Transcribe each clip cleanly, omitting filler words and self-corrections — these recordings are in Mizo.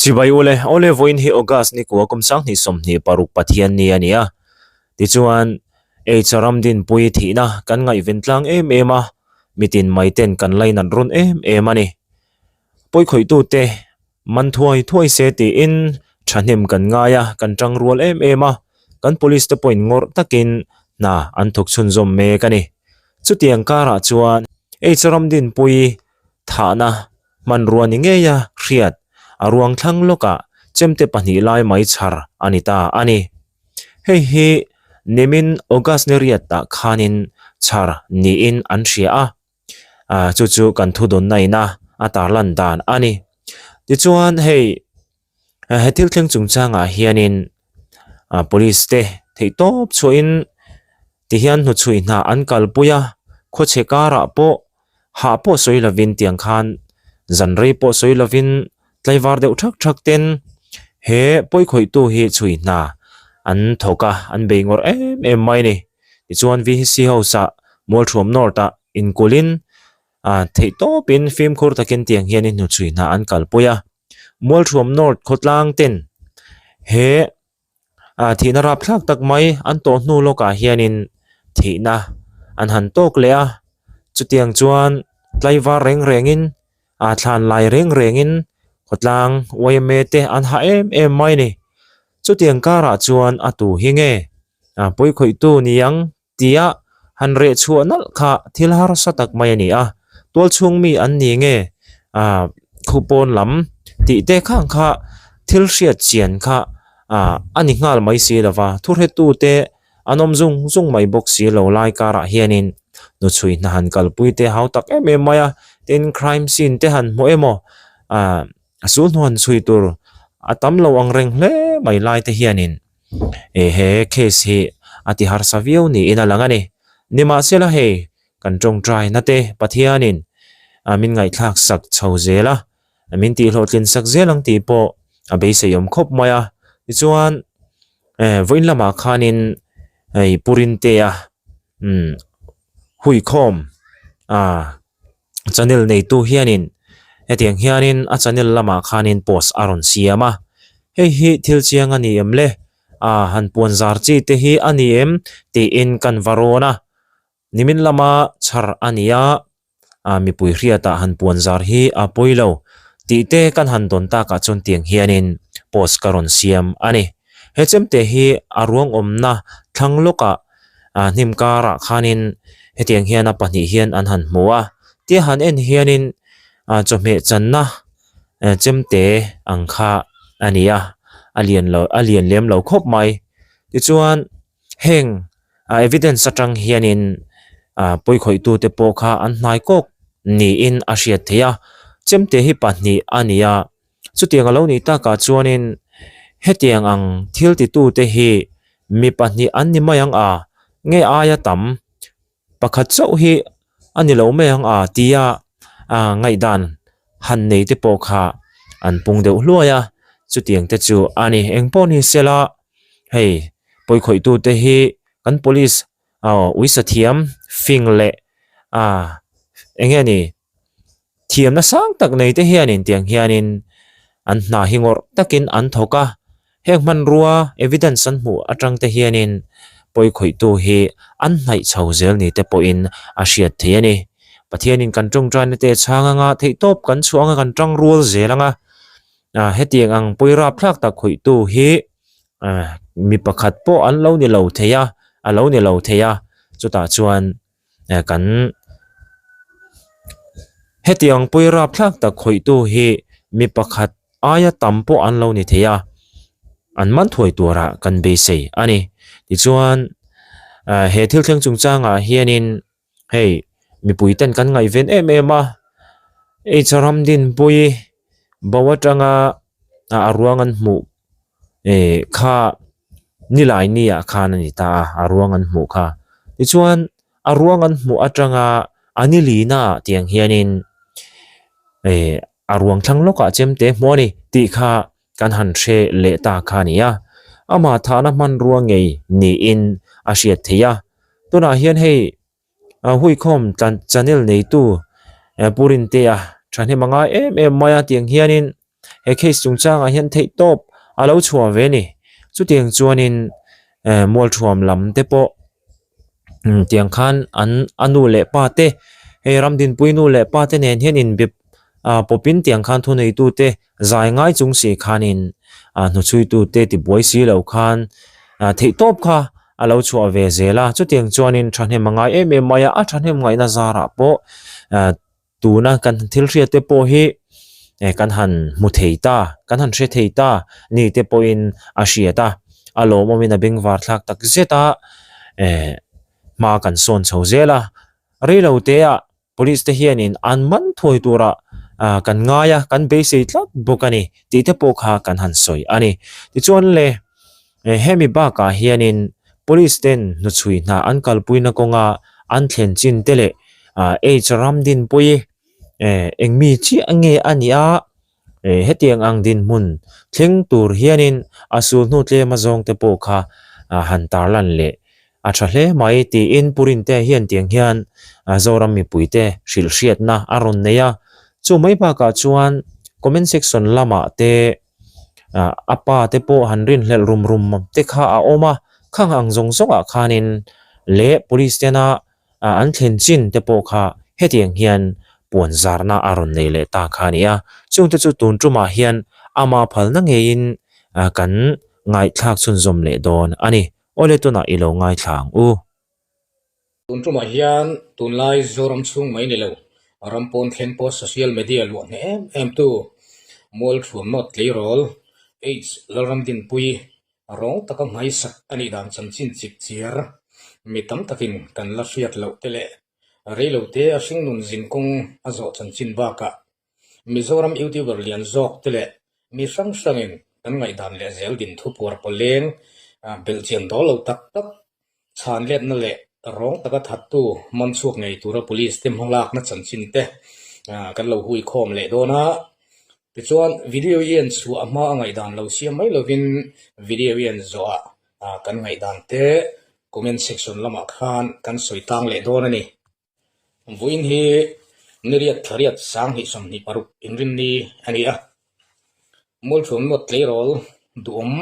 Chibai ule, awle vawiin hi August ni kua kum 2026 Pathian ni a ni a. Tichuan, H Ramdinpui thihna kan ngaihven tlang em em a, mitin mai ten kan lainat rawn em em a ni. Pawikhawih-tute man thuai thuai se tiin thahnem kan ngai a, kan tang rual em em a, kan police te pawhin ngawrh takin hna an thawk chhunzawm mek a ni. Chutiang karah chuan H Ramdinpui thahna hmanrua ni ngeia hriat a ruang thlang lawkah chemte pahnih lai mai chhar a ni ta a ni. Hei hi nimin August ni riatah khanin chhar niin an hria a. ah chu chu kan thu dawnna ina a tarlan dan a ni tichuan hei he thil thleng chungchangah hianin ah police te theih tawp chhuahin tihian hnuchhui hna an kalpui a khawchhe karah pawh hah pawh sawi lovin tiang khan zan rei pawh sawi lovin tlaivar deuh thak thak ten he pawikhawihtu hi chhui hna an thawk a an bei ngawrh em em mai a ni. Tichuan VHC House ah Mualthuam North ah inkulhin ah theih tawpin fimkhur takin tiang hianin hnuchhui hna an kalpui a. Mualthuam North khawtlang ten he ah thihna rapthlak tak mai an tawh hnu lawkah hianin thihna an han tawk leh a. Chutiang chuan tlaivar reng rengin ah thlan lai reng rengin khawtlang yma te an hah em em mai a ni. Chutiang karah chuan a tu hi nge a pawikhawihtu ni ang tia han reh chhuah nalh kha thil harsa tak mai a ni a, tualchhung mi an ni nge ah khu pawn lam tih te khang kha thil hriat chian kha ah a ni nghal mai si lo va, thuhretu te an awm zung zung mai bawk si lo lai karah hianin hnuchhui hna han kalpui te hau tak em em mai a, tin crime scene te han hmu emaw ah A sul hnuan chhui tur a tam lo ang reng hle mai lai te hianin eh he case hi a ti harsa viau niin a lang a ni. Nimahsela hei kan tawngtai na te Pathianin a min ngaihthlak sak chho zel a, min tihhlawhtlin sak zel ang tih pawh a beisei awm khawp mai a. Tichuan eh vawiin lamah khanin hei Pu Rintea umm huikhawm ah channel neitu hianin hetiang hianin a channel lamah khanin post a rawn siam a hei hi thil chiang a ni em le ah han puan zar chi te hi a ni em tiin kan va rawn a nimin lama chhar a ni a ah mipui hriatah han puan zar hi a pawi lo tih te kan han dawn takah chuan tiang hianin post ka rawn siam a ni. He chemte hi a ruang awmna thlang lawkah ah hnim karah khanin hetiang hian a pahnih hian an han hmu a tia han en hianin ah chawhmeh channa eh chemte ang kha a ni a a lian lo a lian lem lo khawp mai tichuan heng ah evidence atang hianin ah pawikhawihtu te pawh kha an hnai kawk niin a hriat theih a chemte hi pahnih a ni a. Chutiang a lo nih takah chuanin hetiang ang thil titute hi mi pahnih an ni mai ang a, nge aia tam pakhat chauh hi a ni lo mai ang a tia ngaihdan han nei te pawh kha an pung deuh hluai a, chutiang te chu a ni. Eng pawh ni sela hei pawikhawih-tute hi kan police uisa thiam fing leh eng nge ni Thiamna sang tak nei te hianin tiang hianin an hna hi ngawrh takin an thawk a, heng hmanrua evidence an hmuh atang te hianin pawikhawihtu hi an hnaih chho zel ni te pawhin a hriat theih a ni. Pathianin kan tawngtaina te chhang anga theihtawp kan chhuah anga kan tang rual zel anga, ah hetiang ang pawi rapthlak tak khawihtu hi ah mi pakhat pawh an lo ni lo thei a, a lo ni lo thei a, chutah chuan. eh kan hetiang pui rapthlak tak khawihtu hi mi pakhat aia tam pawh an lo ni thei a an man thuai turah kan beisei a ni tichuan ah he thil thleng chungchangah hianin hei mipui ten kan ngaihven em em a H Ramdinpuii bo atanga a ruang an hmuh eh kha nilai ni ah khan a ni ta a a ruang an hmuh kha tichuan a ruang an hmuh atanga a ni lina ah tiang hianin eh a ruang thlang lawkah chemte hmuh a ni tih kha kan han hre leh ta kha a ni a amah thahna hmanrua ngei niin a hriat theih a tunah hian hei. A huikhawm tlan channel neitu eh Pu Rintea thahnem a ngai em em mai a tiang hianin He case chungchangah hian theihtawp a lo chhuah ve a ni. Chutiang chuanin eh mualthuam lam te pawh tiang khan an a nu leh pa te hei Ramdinpui nu leh pa te nen hian inbe ah pawpin tiang khan thuneitute zai ngai chung si khanin ah hnuchhuitute tibuai si lo khan ah theihtawp kha a lo chhuah ve zel a. Chutiang chuanin thahnem a ngai em em mai a, a thahnem ngaihna zarah pawh ah Tuna kan thil hriat te pawh hi eh kan han hmu thei ta, kan han hre thei ta ni te pawhin a hriat a, a lawmawmin a bengvar thlak tak zet a, eh hma kan sawn chho zel a, reilo te ah police te hianin an man thuai turah ah kan ngai a, kan beisei tlat bawk a ni tih te pawh kha kan han sawi a ni. Tichuan le eh hemi bakah hianin police ten hnuchhui hna an kalpuina kawnga an thlen chin te leh ah H Ramdinpuii eh eng mi chiah nge a nih a eh hetiang ang dinhmun thleng tur hianin a sul hnu tlem a zawng te pawh kha ah han tarlan leh a tha hle mai tiin Pu Rintea hian tiang hian ah Zoram mipuite hrilh hriatna a rawn nei a, chu mai bakah chuan comment section lamah te ah a pa te pawh han rinhlelh rum rum te kha a awm a, khang ang zawng zawngah khanin leh police tena ah an thlen chin te pawh kha hetiang hian puan zarna a rawn nei leh ta kha a ni a, chungte chu tun tumah hian ama phalna ngeiin ah kan ngaihthlak chhunzawm leh dawn a ni. Awle tunah i lo ngaithla ang u. Tun tumah hian tunlai Zoram chhung mai ni lo, ram pawn thleng pawh social media luah hneh em em tu Mualthuam Nawt Tleirawl H Lalramdinpui rawng taka nghaisak a nih dan chanchin chip chiar mi tam takin kan la hriat loh te leh reilote a hringnun zinkawng a zawh chanchin bakah Mizoram YouTuber lian zawk te leh mi hrang hrangin kan ngaihdan leh zel din thupuar pawleng belhchian dawl lo tak tak chhan letna leh rawng taka thattu man chhuak ngei tura police te hmalakna chanchin te kan lo hui khawm leh dawn a. Tichuan video i en chhuah hma a ngaihdan lo siam mai lovin video i en zawhah kan ngaihdan te comment section lamah khan kan sawi tlang leh dawn a ni. Vawiin hi niriat thariat 2026 inrinni a ni a, Mualthuam Nawt Tleirawl duhawm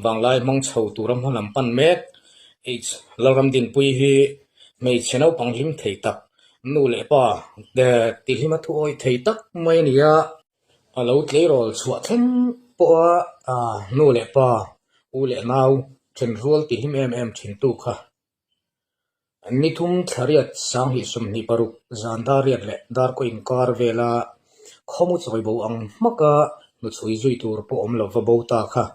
vanglai hmang chho tura hma lam pan mek H Lalramdinpuii hi hmeichhe naupang hlim thei tak, nu leh pa tihlima thu awih thei tak mai a ni a. A lo tleirawl chhuah thleng pawha nu leh pa, u leh nau thenrual tihlim em em thintu kha Ni thum thlariat 2026 zan darriat leh darkaw inkar vela khawmu chawi bo ang hmaka hnuchhui zui tur pawh awm lova bo ta kha.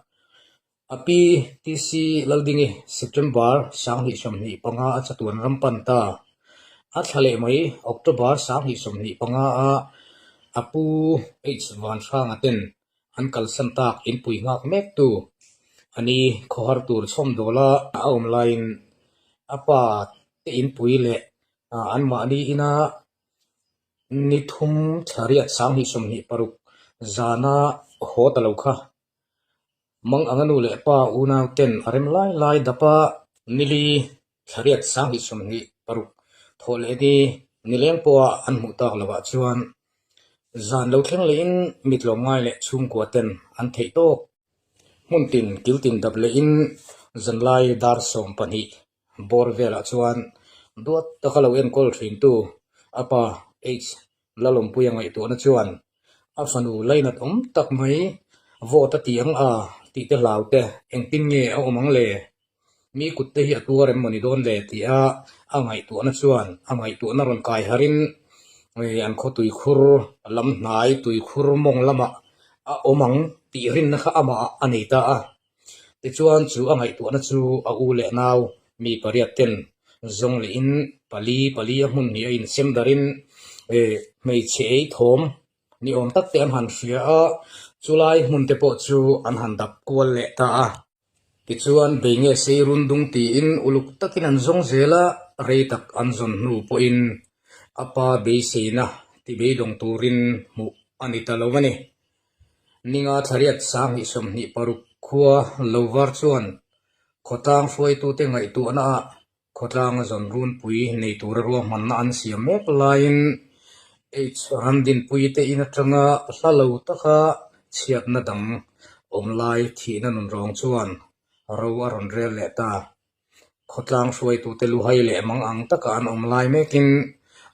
A pi TC Laldingi September 2025 a chatuan ram pan ta. A thla leh mai October 2025 a a pu H Vanhranga ten An kalsan tak inpui nghak mek tu a ni. Khawhar tur chhawm dawla a awm laiin a pa te inpui leh anmahni ina ni thum thlariat 2026 zana haw ta lo kha. Mang anga nu leh pa unau ten a rem lai lai dapa nili Thlariat 2026 thawh leh ni nileng pawha an hmuh tak lovah chuan zan lo thleng lehin mi tlawmngai leh chhungkua ten an theih tawk. Hmun tin kil tin dap lehin zanlai dar 12 bawr velah chuan duat taka lo enkawl thintu a pa H Lalawmpuia ngaihtuahna chuan a fanu lainat awm tak mai vote a ti ang a tih te hlau te engtin nge a awm ang le? Mi kut te hi a tuar em mawni dawn le tih a a ngaihtuahna chuan a ngaihtuahna rawn kai harin an khaw tuikhur lam hnai tuikhur mawng lamah a awm ang tih rinna kha amah ah a nei ta a. Tichuan chu a ngaihtuahna chu a u leh nau mi pariat ten zawng lehin pali pali a hmun hnih a insem darin hmeichhe ei thawm ni awm tak te an han hria a, chulai hmun te pawh chu an han dap kual leh ta a. Tichuan, bei nge sei run dung tiin uluk takin an zawng zel a, rei tak an zawn hnu pawhin a pa beiseina ti beidawng turin hmuh a ni ta lo a ni. Ninga thlariat 2026 khua lo var chuan khawtlang hruaitute ngaihtuahnaah Khawtlanga zawn runpui nei tura ruahmanna an siam mek laiin H Ramdinpui te in atanga hla lo taka Chhiatna dang awm lai thihna nun rawng chuan ro a rawn rel leh ta. Khawtlang hruaitute luhai leh mang ang taka an awm lai mekin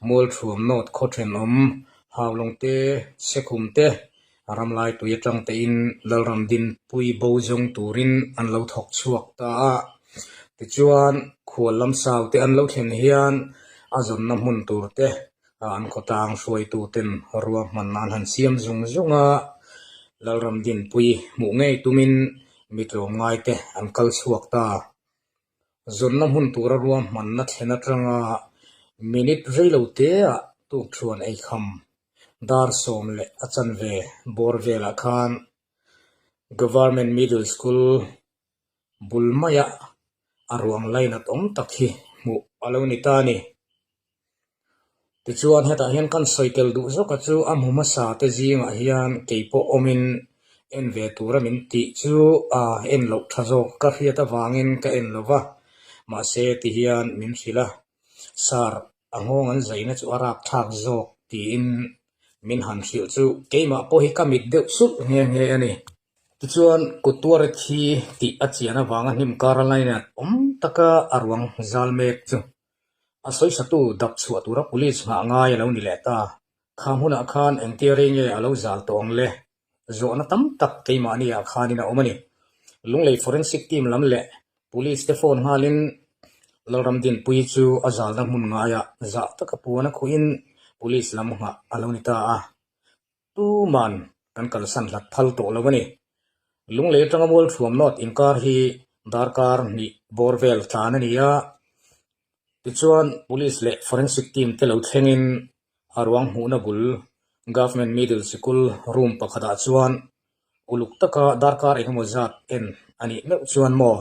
Mualthuam North khaw thenawm Haulawng te, Sekhum te, Ramlai tui atang tein Lalram Dinpui bo zawng turin an lo thawk chhuak ta a. Tichuan, khual lam sau te an lo thlen hian a zawnna hmun tur te an khawtlang hruaituten ruahman an han siam zung zung a. Lalram Dinpui hmuh ngei tumin mi tlawmngai te an kal chhuak ta. Zawnna hmun tura ruahmanna thlen atanga minute reilo teah tukthuan eikham dar 10 leh a chanve bawr velah khan Government Middle School bul maia a ruang lainat awm tak hi hmuh a lo ni ta a ni. Tichuan hetah hian kan sawi tel duh zawka chu a hmu hmasa te zingah hian kei pawh awmin en ve tura min tih chu a en loh tha zawk ka hriat avangin ka en lo va, mahse ti hian min hrilh a, Sir a nghawng an zaina chu a rap thlak zawk tiin min han hrilh chu keimah pawh hi ka mit deuh sulh nghe nghe a ni. Tichuan kut tuara thi tih a chian avanga hnim kar a lainat awm taka a ruang zal mek chu A sawisatu dap chhuah tura police nghah ngai a lo ni leh ta. Kha hmunah khan engtia rei nge a lo zal tawh ang le? Zawhna tam tak keimahniah khanin a awm a ni. Lunglei Forensic Team lam leh Police te phone nghalin Lalramdinpuii chu a zalna hmun ngaiah zah taka puan a khuhin Police lam nghah a lo ni ta a. Tuman kan kalsan hlat phal tawh lo a ni. Lunglei atanga Mualthuam North inkar hi darkar hnih bawr vel tlan a ni a. Tichuan Police leh Forensic Team te lo thlengin a ruang hmuhna bul Government Middle Sikul room pakhatah chuan uluk taka darkar engemaw zat en a nih meuh chuan maw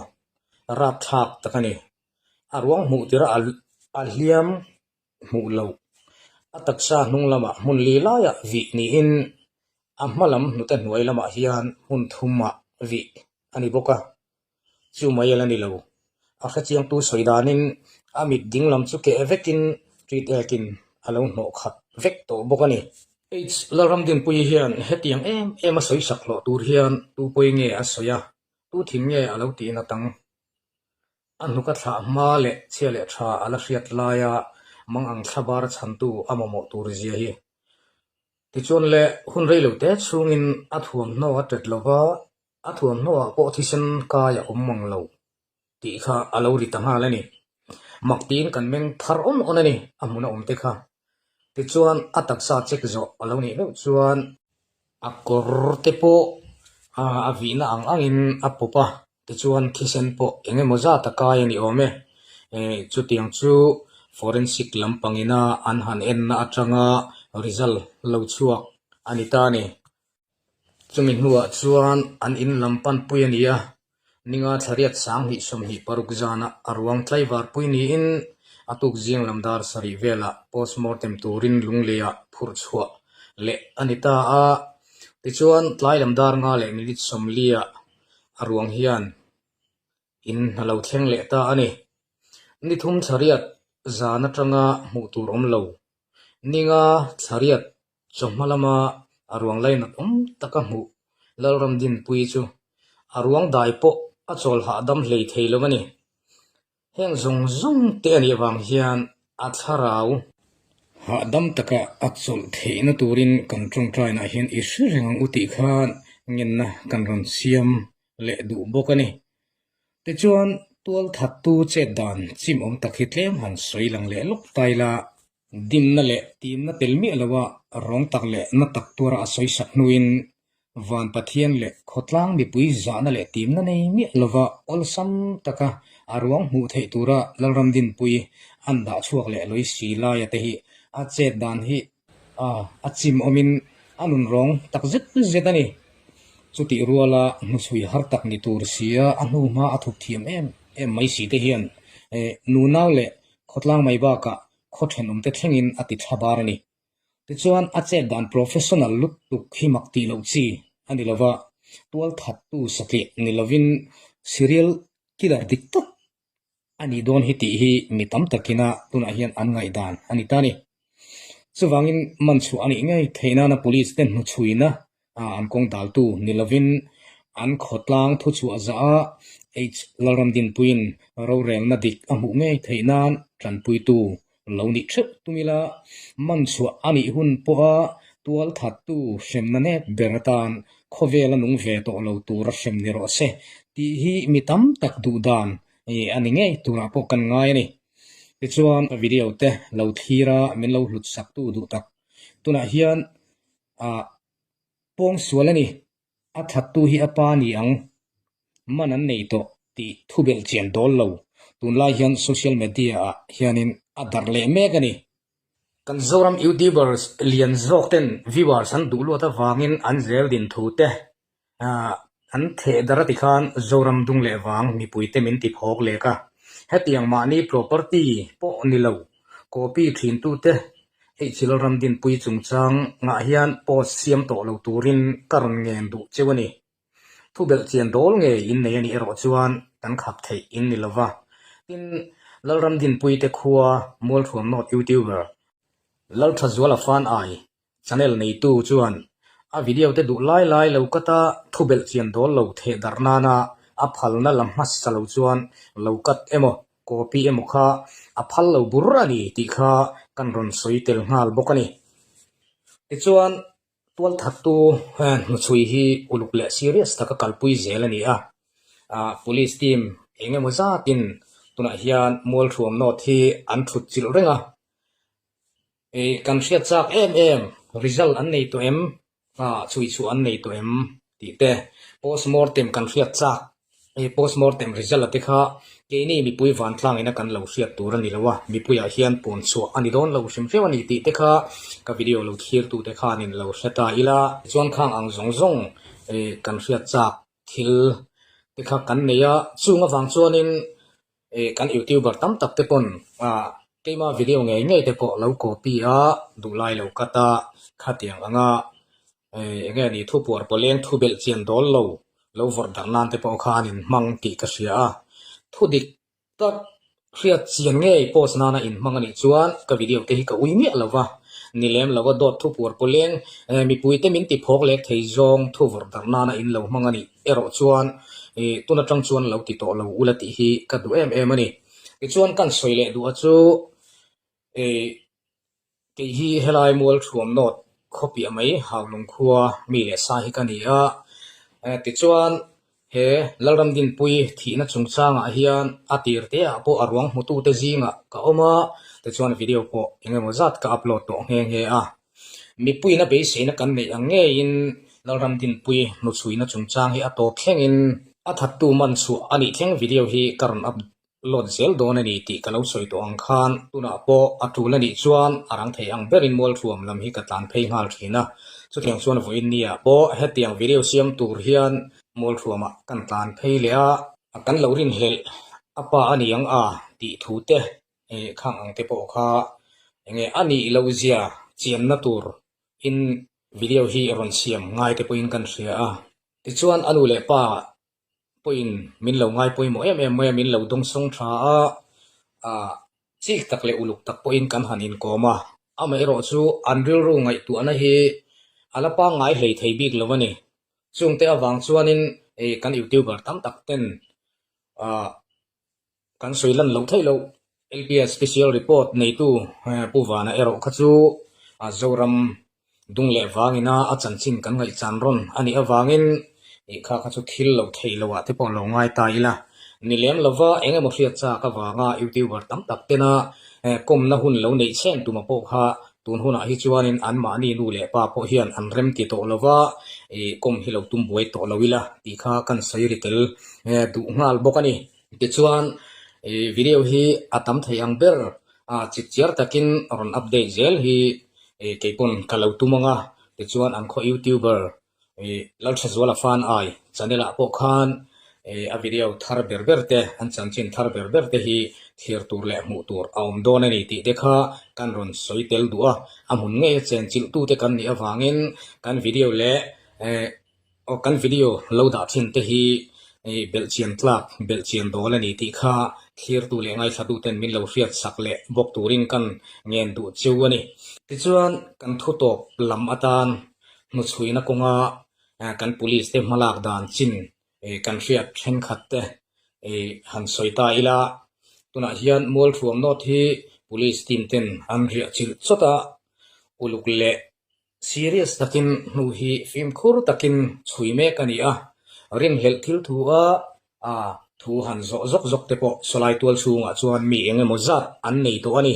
rapthlak tak a ni. A ruang hmuh tirah a hliam hmuh loh. A taksa hnung lamah hmun li laiah vih niin a hma lam hnute hnuai lamah hian hmun thumah vih a ni bawk a, chu mai ala ni lo. A hrechiangtu sawi danin a mit ding lam chu keh vekin ṭit ekin a lo hnawh khat vek tawh bawk a ni. H Lalramdinpuii hian hetiang em em a sawi sak hlawh tur hian tu pawi nge a sawi a, tu thin nge a lo tih natang? A hnuka thlah hma leh chhia leh tha a la hriat laia mang ang thla bar chhantu a mamawh tur zia hi. Tichuan le, hun rei lo te chhungin a thuamhnaw a tet lo va, a thuamhnawah pawh thisen kai a awm mang lo tih kha a lo ri ta nghal a ni. Mak tiin kan meng thar awn awn a ni, a hmun a awm te kha. Tichuan a taksa check zawh a lo nih meuh chuan a kawr te pawh a vihna ang angin a pawp a, Tichuan thisen pawh eng emaw zat a kai a ni awm e. Chutiang chu forensic lampangina an han enna atanga result lo chhuak a ni ta a ni. Chumi hnuah chuan an in lam panpui a ni a, ninga thlariat 2026 zanah a ruang tlaivarpui niin a tuk zing lam dar sarih velah postmortem turin Lungleiah phurh chhuah leh a ni ta a. Tichuan tlai lam dar nga leh minute sawmliah A ruang hian in a lo thleng leh ta a ni. Ni thum thlariat zan atanga hmuh tur awm lo. Ninga thlariat chawhma lama a ruang lainat awm taka hmuh Lalramdinpuii chu a ruang dai pawh a chawl hahdam hlei thei lo a ni. Heng zawng zawng te a nih avang hian a thlarau hahdam taka a chawlh theihna turin kan tawngtainah hian i hre reng ang u tih khan ngenna kan rawn siam leh duh bawk a ni. Tichuan, tualthattu chet dan chim awm tak hi tlem han sawi lang leh lawk ta ila. Dimna leh timna tel miah loa rawng tak leh na tak tuara a sawi sak hnuin Van Pathian leh khawtlang mipui zahna leh timna nei miah lova awlsam taka a ruang hmuh theih tura Lalramdinpui an dah chhuak leh lawi si laia te hi a chet dan hi a chim awmin a nun rawng tak zet zet a ni. Chutih ruala hnuchhui har tak ni tur sia a hnu hma a thup thiam em em mai si te hian nunau leh Khawtlang mai bakah khaw thenawmte thlengin a ti tha bar a ni. Tichuan, a chet dan professional lutuk hi mak tih loh chi a ni lova, tualthattu satliah ni lovin serial killer dik tak a nih dawn hi tih hi mi tam takina tunah hian an ngaihdan a ni ta a ni. Chuvangin man chhuah a nih ngei theih nana police te hnuchhuina. An kawng daltu ni lovin an khawtlang thuchhuah zah a H Lalramdinpuiin rorelna dik a hmuh ngei theih nan tanpuitu lo nih theuh tum ila, man chhuah a nih hun pawha tual thattu hremna nep ber atan khawvel a nung ve tawh lo tura hrem ni rawh se tih hi mi tam tak duh dan a ni ngei turah pawh kan ngai a ni. Tichuan ka video te lo thlir a min lo hlut saktu duh tak tunah hian ah pawng sual a ni. A thattu hi a pa ni ang, man an nei tawh tih thu belh chian dawl lo. Tunlai hian social media ah hianin a darh leh mek a ni. Kan Zoram YouTubers lian zawk ten viewers an duh luat avangin an zel din thu te an theh dar a ti khan Zoram dung leh vang mipuite min ti phawk lek a. Hetiang mahni property pawh ni lo copy thintute Hei thil ram dinpui chungchang ngah hian post siam tawh lo turin ka rawn ngen duh cheu a ni. Thu belh chian dawl nge in nei a nih erawh chuan kan khap theih in ni lova. Tin, Lalram Dinpuite khua Mualthuam North Youtuber Lalthazuala Fan Ai channel neitu chuan a video te duh lai lai lo cut a thu belh chian dawl lo theh darh nana a phalna la hmasa lo chuan lo cut emaw Copy emaw kha a phal lo bur a ni tih kha kan rawn sawi tel nghal bawk a ni. Tichuan, tualthattu hnuchhui hi uluk leh serious taka kalpui zel a ni a. Police team eng emaw zatin tunah hian Mualthuam North hi an thut chilh reng a. Kan hriat chak em em, result an nei tawh em? Chhui chhuah an nei tawh em? tih te, postmortem kan hriat chak, postmortem result a te kha keini mipui vantlang ina kan lo hriat tur a ni lo a, mipuiah hian pawn chhuah a ni dawn lo hrim hrim a ni tih te kha ka video lo thlir tute khanin lo hre ta ila. Chuan khang ang zawng zawng kan hriat chak thil te kha kan nei a, chung avang chuanin Ih kan youtuber tam tak te pawn ah keima video ngei ngei te pawh lo copy a duhlai lo cut a khatiang anga ih eng nge ni thu puar pawleng thu belh chian dawl lo lo vawrh darh nan te pawh khan in hmang tih ka hria a thu dik tak hriat chian ngei post nana in hmang anih chuan ka video te hi ka ui miah lo va ni lem lo a dawt thu puar pawleng mipui te min ti phawk lek thei zawng thu vawrh darh nana in lo hmang anih. Erawh chuan ih tun atang chuan lo ti tawh lo ula tih hi ka duh em em a ni. Tichuan kan sawi leh duh a chu ih kei hi helai Mualthuam North khawpiah mai Haulung khua mi leh sa hi ka ni a. Tichuan he Lalramdinpui thihna chungchangah hian a tir te ah pawh a ruang hmutute zingah ka awm a, tichuan video pawh eng emaw zat ka upload tawh nghe nghe a. Mipuiina beiseina kan neih ang ngeiin Lalramdinpui hnuchhuina chungchang hi a tawp thlengin a thattu man chhuah a nih thleng video hi ka rawn upload zel dawn a ni tih ka lo sawi tawh ang khan tunah pawh a tul a nih chuan a rang thei ang berin Mualthuam lam hi ka tlan phei nghal thin a. Chutiang chuan vawiin ni ah pawh hetiang video siam tur hian Mualthuamah kan tlan phei leh a, kan lo rinhlelh a pa a ni ang a tih thu te Ih khang ang te pawh kha enge a nih loh zia chianna tur in video hi rawn siam ngai te pawhin kan hria a. Tichuan a nu leh pa pawhin min lo ngai pawimawh em em mai a, min lo dawngsawng tha a, ah chik tak leh uluk tak pawhin kan han inkawm a. Amaherawh chu an rilru ngaihtuahna hi a la pangngai hlei thei bik lo a ni. Chungte avang chuanin ih kan youtuber tam tak ten ah Kan sawi lan loh theih loh. LPS Special Report neitu Pu Vana erawh kha chu Zoram dung leh vangina a chanchin kan ngaihchan rawn a nih avangin ih kha kha chu thil lo theih loh ah te pawh lo ngai ta ila. Ni lem lova eng emaw hriat chak avanga YouTuber tam tak tena kawmna hun lo neih chhen tuma pawh kha tun hunah hi chuanin anmahni nu leh pa pawh hian an rem ti tawh lova ih kawm hi lo tum buai tawh lo ila tih kha kan sawi ri tel duh nghal bawk a ni. Tichuan ih video hi a tam thei ang ber a chipchiar takin rawn update zel hi ih keipawn ka lo tum ang a, tichuan an khaw youtuber ih Lalthazuala Fan Ai channel ah pawh khan ih a video thar ber ber te an chanchin thar ber ber te hi thlir tur leh hmuh tur a awm dawn a ni tih te kha kan rawn sawi tel duh a, a hmun ngei a chenchilh tute kan nih avangin kan video leh eh Aw kan video lo dah thin te hi belhchian tlak, belhchian dawl a ni tih kha thlirtu leh ngaithla ten min lo hriat sak leh bawk turin kan ngen duh cheu a ni. Tichuan kan thu tawp lam atan hnuchhuina kawnga. kan police te hmalak dan chin kan hriat thenkhat te han sawi ta ila. Tunah hian Mualthuam North hi police team ten an riah chilh chawt a, uluk leh serious takin hnu hi fimkhur takin chhui mek a ni a, rinhlelh thil thu a thu han zawh zawk zawk te pawh sawlai tual chhungah chuan mi eng emaw zat an nei tawh a ni.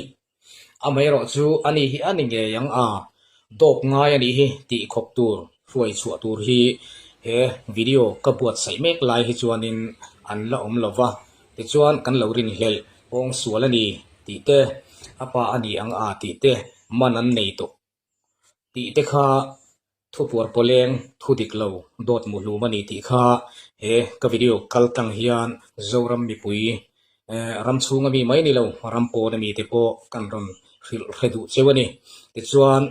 Amaherawh chu a ni hi a ni ngei ang a, dawp ngai a nih hi tih khawp tur hruai chhuah tur hi he video ka buatsaih mek lai hi chuanin an la awm lo va, tichuan kan lo rinhlelh pawng sual a ni tih te, a pa a ni ang a tih te man an nei tawh tih te kha Thupuar pawleng thu dik lo dawt muhlum a ni tih kha he ka video kal tlang hian Zoram mipui ram chhunga mi mai ni lo ram pawn ami te pawh kan rawn hrilh hre duh cheu a ni. Tichuan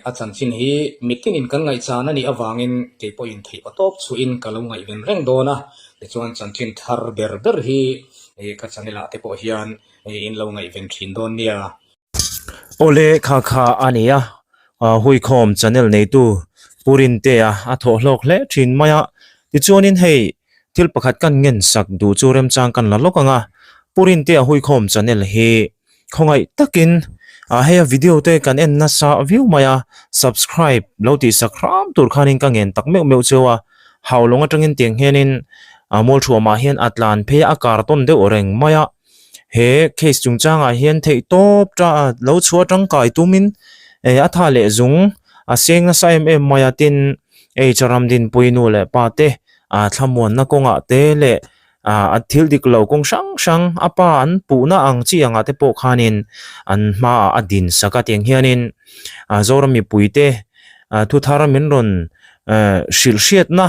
a chanchin hi mitinin kan ngaihchan a nih avangin kei pawhin theih aw tawp chhuahin ka lo ngaihven reng dawn a. Tichuan chanchin thar ber ber hi ka channel ah te pawh hian in lo ngaihven thin dawn nia. Awle kha kha a ni a, Huikhawm channel neitu Pu Rintea a thawh hlawk hle thin mai a, tichuanin hei thil pakhat kan ngen sak duh chu remchang kan la lawk ang a, Pu Rintea Huikhawm channel hi khawngaih takin hei a video te kan en nasa viau mai a, subscribe lo tih sak hram tur khanin ka ngen tak meuh meuh cheu a, Haulawng atangin tiang hianin Mualthuamah hian a tlan phei a, a kar tawn deuh reng mai a. He case chungchangah hian theih tawp ta a lo chhuah tangkai tumin eh a tha leh zung a seng nasa em em mai a tin hei charam dinpui nu leh pa te ah thlamuanna kawngah te leh ah a thil dik lo kawng hrang hrang a pa an puhna ang chi angah te pawh khanin an hmaah a din sak a tiang hianin ah Zoram mipui te ah thuthar min rawn eh hrilh hriatna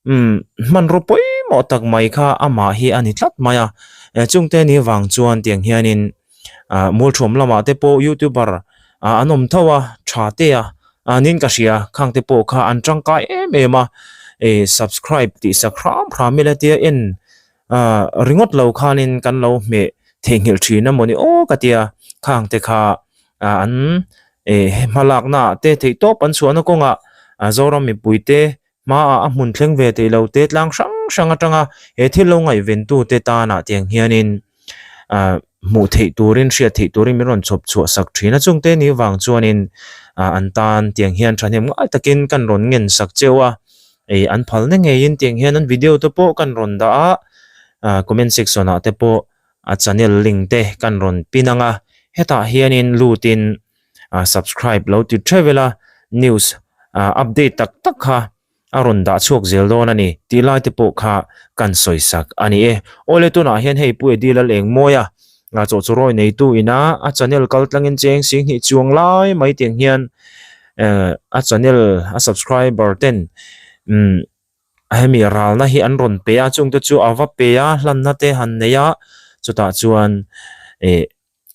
Umm, hmanraw pawimawh tak mai kha amah hi a ni tlat mai a, chungte ni vang chuan tiang hianin ah Mualthuam lamah te pawh youtuber ah an awm tho a, tha te a, nin ka hria khang te pawh kha an tangkai em em a, eh subscribe tih sak hram hram ila tia en ah ringawt lo khanin kan lo hmeh theihnghilh thin a mawni aw ka tia khang te kha ah an eh hmalakna ah te theihtawp an chhuahna kawngah Zoram mipui te Hmaah a hmun thleng ve theih lo te tlang hrang hrang atanga he thil lo ngaihventu te tanah tiang hianin ah hmuh theih turin hriat theih turin min rawn chhawp chhuah sak thin a chungte ni vang chuanin ah an tan tiang hian thahnem ngai takin kan rawn ngen sak cheu a ih an phal na ngeiin tiang hian an video te pawh kan rawn dah a ah comment section ah te pawh a channel link te kan rawn pin ang a hetah hianin lutin ah subscribe lo ti theuh vel a news ah update tak tak kha a rawn dah chhuak zel dawn a ni tih lai te pawh kha kan sawi sak a ni e. Awle tunah hian hei Pu Eddie Lalengmawia ah chawhchawrawi neitu ina a channel kal tlangin cheng singhnih chuang lai mai tiang hian eh a channel a subscriber ten umm hemi ralna hi an rawn pe a chungte chu a va pe a hlanna te han nei a chutah chuan eh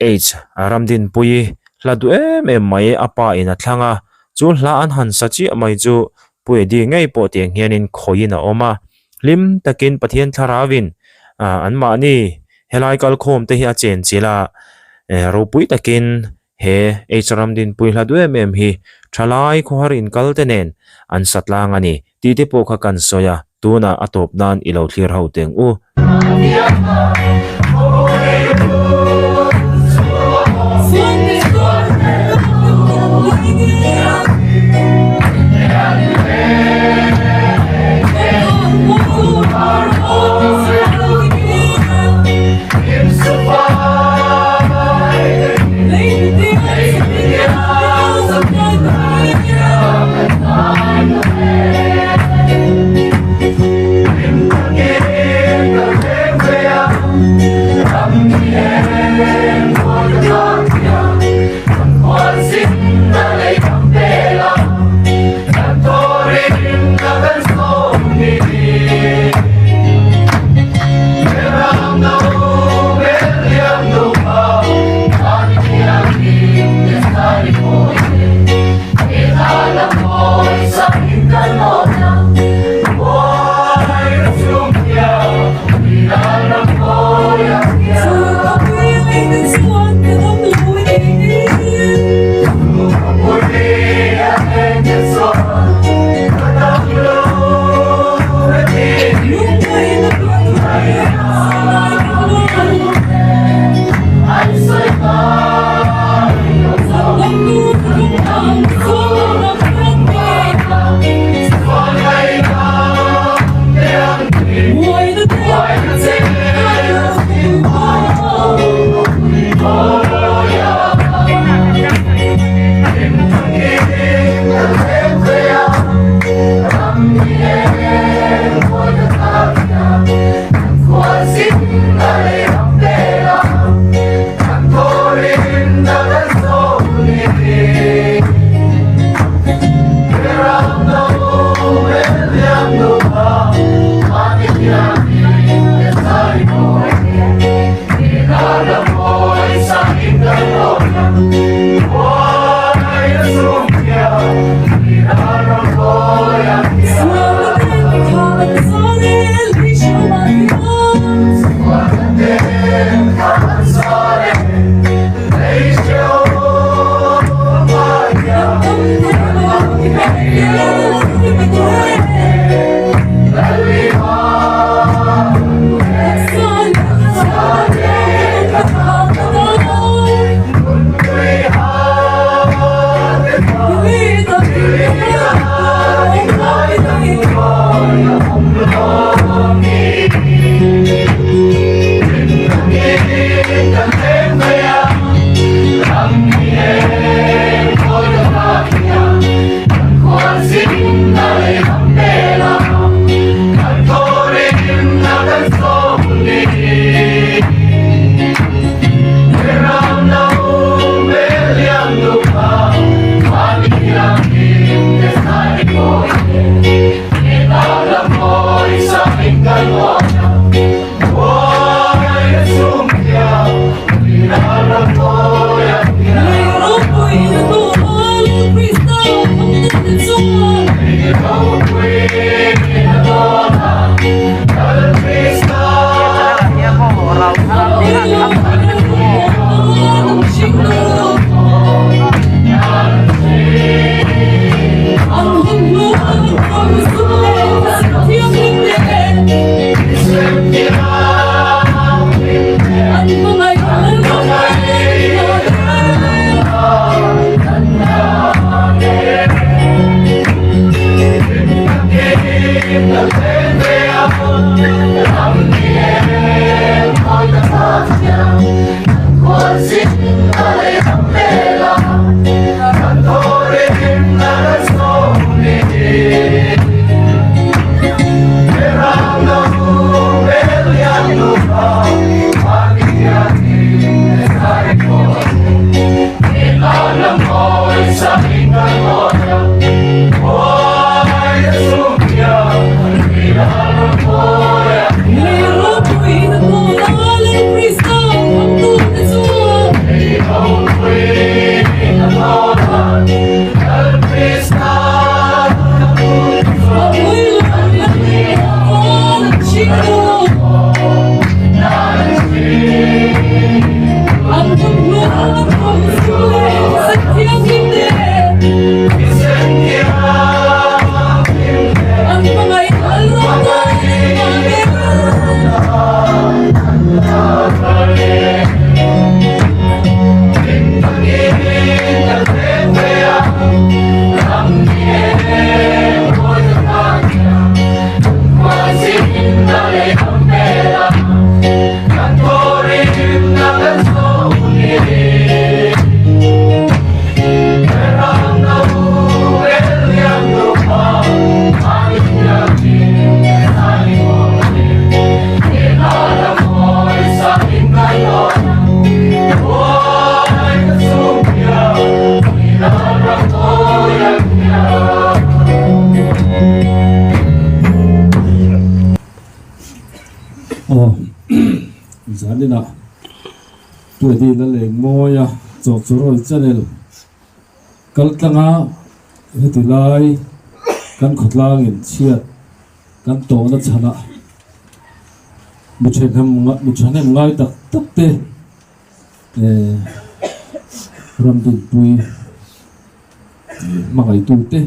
H Ramdinpuii hla duh em em mai a pa in a thlang a, chu hla an han sa chiah mai chu Pu Eddie ngei pawh tiang hianin khawiin a awm a, hlim takin Pathian thlarauin anmahni helai kalkhawm te hi a chenchilh a, ropui takin he H Ramdinpuii hla duh em em hi thalai khawhar inkal te nen an sa tlang a ni. Tih te pawh kha kan sawi a, tunah a tawp nan i lo thlir ho teng u. Aw zaninah Tuaidin a leng mawi a Chawhchawrawi channel kal tlanga heti lai kan khawtlangin chhiat kan tawhna chhanah mi thahnem mi thahnem ngai tak tak te eh Ramdinpui hmangaihtu te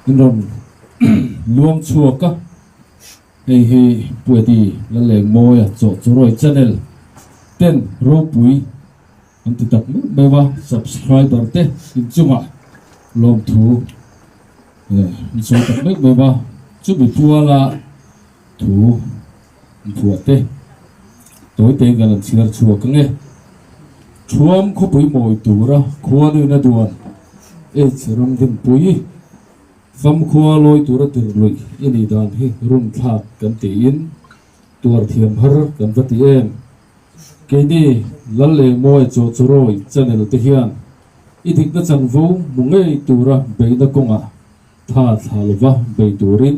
in rawn luang chhuak a hei hi Puedi Lalengmawia Chawhchawrawi channel ten ropui an ti tak meuh meuh a subscriber te inchungah lawmthu eh an sawi tak meuh meuh a chumi puala thu an phuah te tawi te kan an chhiar chhuak ang e. Thuam khawpui mawi tura khuanuina duan H Ramdinpui famkhua lawi tura tirhluih i nih dan hi run thlak kan tiin tuar thiam har kan va ti em. Keini Lalengmawia Chawhchawrawi channel te hian i dikna chanvo hmu ngei tura beihna kawngah tha thla lova bei turin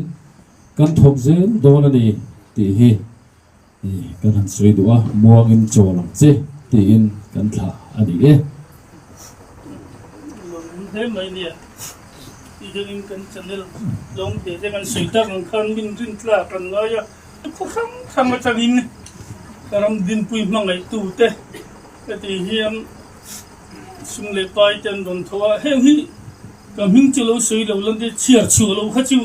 kan thawk zel dawn a ni tih hi kan han sawi duh a, muangin chawl ang che tiin kan thlah a ni e. Lawm hle mai nia, ti deuhin kan channel lawm ve te kan sawi tak ang khan min rin tlak an ngai a, khaw hrang hrang atangin ka ram dinpui hmangaihtu te heti hian sum leh pai te an rawn tho a, heng hi ka hming chu lo sawi lo lan te chhiar chhuah lo kha chu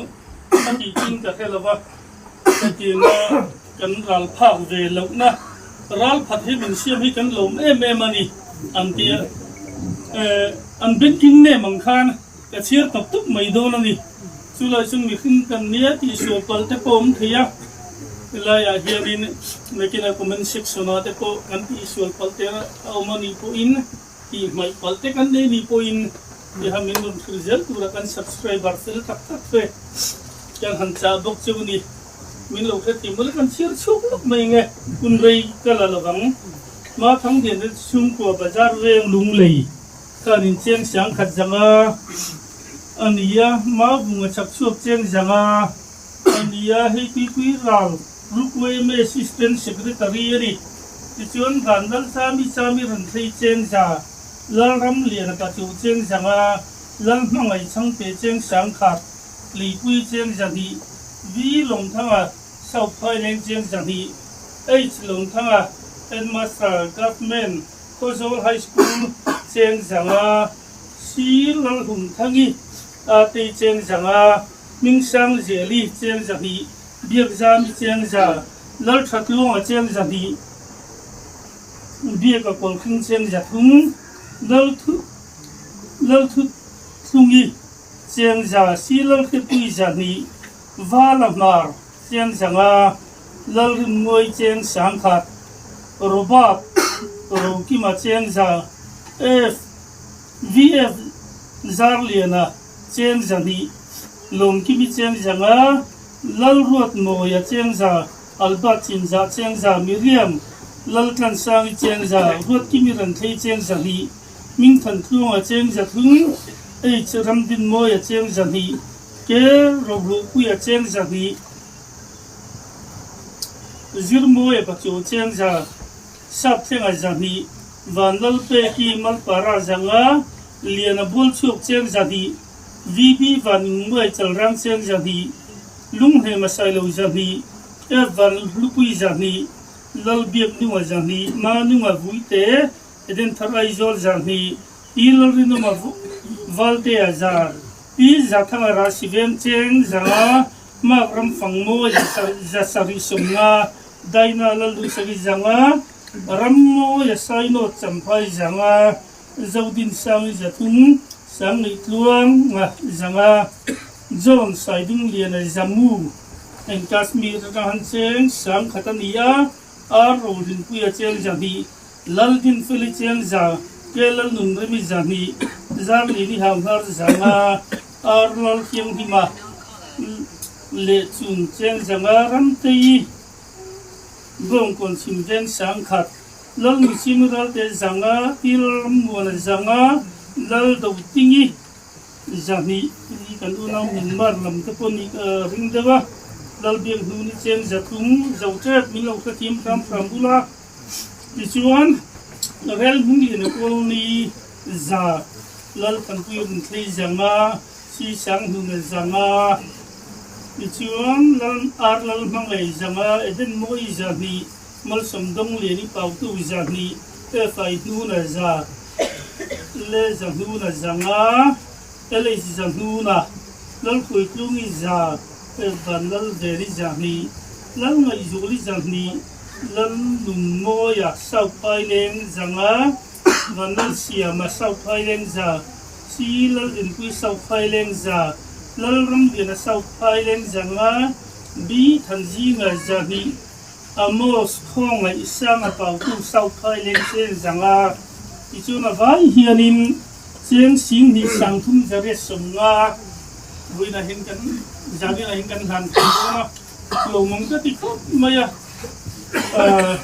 a tih chin ka hre lo va, hetianga kan ral phak ve lohna ral phat hi min siam hi kan lawm em em a ni an ti a, an banking name ang khan ka chhiar tawp tawp mai dawn a ni. Chulai chu mihring kan nia tih sual palh te pawh awm thei a, helaiah hianin nakinah comment section ah te pawh kan tih sual palh te a awm a nih pawhin tih hmaih palh te kan nei nih pawhin tiha min rawn hrilh zel tura kan subscriber fel tak tak te kan han chah bawk cheu ni. Min lo hre tih mawle kan chhiar chhuak lawk mai nge hun rei ka la lovang. Mathangdian te chhungkua bazar veng lunglei khan in cheng siang khat zanga a ni a, Mavunga chhak chhuak cheng zanga a ni a, hei Tuipui ral Ruk yma Assistant Secretary a ni. Tichuan Vanlal Chami Chami rawn thlei cheng za, Lalramliana Pachu cheng zanga, Lalhmangaih Chhangte cheng sangkhat, Leipui cheng zahnih, V Lawngthanga South Phaileng cheng zahnih, H Lawngthanga Headmaster Government Khawzawl High School cheng zanga, C Lalhumthangi Atei cheng zanga, Hmingsang Zeli cheng zahnih, Biakzami cheng za, Lalthatluanga cheng zahnih, Biaka Kawlkhing cheng zathum, Lalthuthlungi cheng za, C Lalhripui zahnih. Vala Hmar cheng 500, Lalrinmuai cheng 10,000, Robert Rokima cheng 100, F VF Zarliana cheng 200, Lawmkimi cheng 500, Lalruatmawia cheng 100, Albert Chinzah cheng 100, Miriam Laltlansangi cheng 100, Ruatkimi Ranthlei cheng 200, Hmingthantluanga cheng 300, H Ramdinmawia cheng 200, K Rohluhpuia cheng 200, Zirmawia Pachu cheng 100, Sapthlenga 200, Vanlalpeki Malpara 500, Liana Bualchhuak cheng 200, VB Vaningmuai Chalrang cheng 200, Lunghnema Sailo 200, F Vanhlupui 200, Lalbiaknunga 200, Manunga Vuite, Edenthar Aizawl 200, Pi Lalrinawma Valtea 100, Pi Zathanga Rahsiveng cheng 500, Mark Ramfangmawi 750, Daina Lalduhsaki 500, Rammawia Sainawt Champhai 500, Zodinsangi 300, Sangneihtluanga 500, John Saidungliana Jammu and Kashmir atang han cheng 10,000 a ni a, Ar Rohlinpuia cheng 200, Laldinfeli cheng 100, K Lalnunremi 200, Zarlini Hauhnar 500, Ar Lalthianghima leh chung cheng 500, Ramtei Bawngkawn chhim veng 10,000, Lalnuchhimi Ralte 500, Pi Lalrammuana 500, Laldotingi 200 hi kan unau Myanmar lam te pawh nih ka ring deuh a, Lalbiakhnuni cheng 300, Zoṭep min lo hrethiam hram hram bula tichuan Rel Hmungliana Colony 100, Lalthanpui Rinthlei 500, Sisanghuna 500, tichuan Lal Ar Lalhmangaih 500, Eden Mawi 200, Malsawm Dawngliani Pautu 200, FI Hnuna 100, Le 100 Hnuna 500, LH 100 Hnuna, Lalhruaitlungi 100, F Vanlalveli 200, Lalngaihzuali 200, Lalnunmawia South Phaileng 500, Vanlalsiama South Phaileng 100, C Laldinpui South Phaileng 100, Lalramliana South Phaileng 500, B Thanzinga 200, Amos Khawngaih Sanga Pautu South Phaileng cheng 500, tichuan a vai hianin cheng 2350 vawiinah hian kan zaninah hian kan hlan thei dawn a, lawmawm ka ti khawp mai a.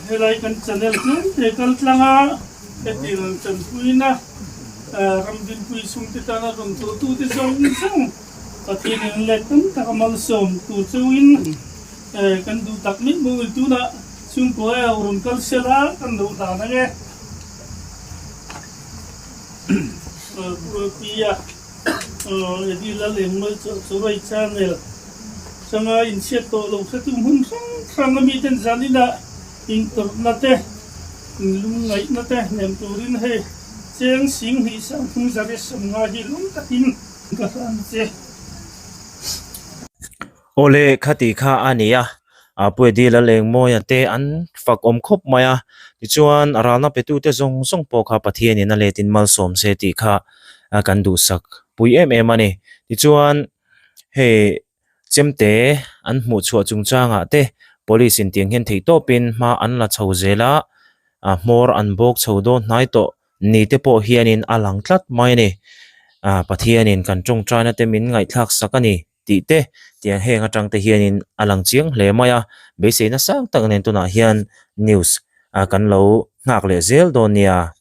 Helai kan channel tlem te kal tlang a, hetiang chanpuina Ramdinpui chhungte tana rawn thawhtute zawng zawng Pathianin let tam tak a malsawm tur chauhin kan duh tak mai maw tunah chhungkaw e rawn kal sela kan lo hlan ang e. Pu Tia Eddie Lalengmawii Chawrei channel changa inchhiat tawh lo hretu hmun hrang hrang a miten zaninah intawrhna te inlungngaihna te hnem turin hei cheng 20 3350 hi lung takin ka hlan che. Awle khati kha a ni a, Pu Eddie Lalengmawia te an fak awm khawp mai a, tichuan ralna petute zawng zawng pawh kha Pathianin a letin malsawm se tih kha kan duhsak pui em em a ni. Tichuan hei chemte an hmuh chhuah chungchangah te police in tiang hian theihtawpin hma an la chho zel a, hmawr an bawk chho dawn hnai tawh ni te pawh hianin a lang tlat mai a ni. Pathianin kan tawngtaina te min ngaihthlak sak a ni. tih te tiang heng atang te hianin a lang chiang hle mai a, beiseina sang tak nen tunah hian news ah kan lo nghak leh zel dawn nia.